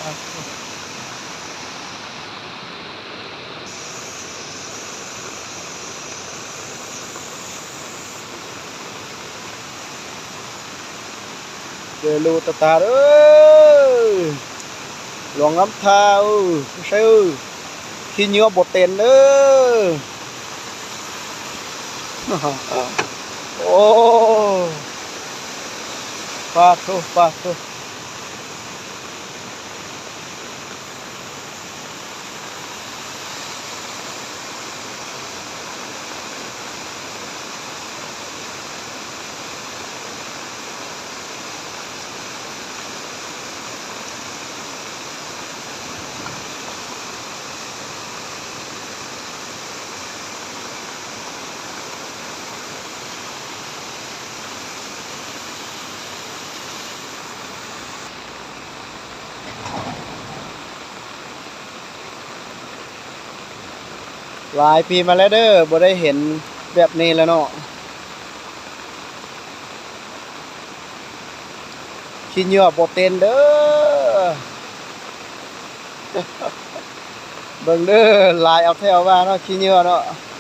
ເດີລູຕາຕາເອີຍ ຫຼວງນ້ຳທາເອີຍ ຜູ້ຊາຍເອີຍ ຂີ້ເຫຍື້ອບໍ່ເຕັນເດີ. ໂອ້ ປາໂທ ປາໂທ. ຫຼາຍປີມາແລ້ວເດີ ບໍ່ໄດ້ເຫັນແບບນີ້ແລ້ວເນາະ ຂີ້ເຫຍື້ອບໍ່ເຕັນເດີ. ເບິ່ງເດີ ຫຼາຍເອົາແທ້ເອົາວ່າເນາະ ຂີ້ເຫຍື້ອເນາະ.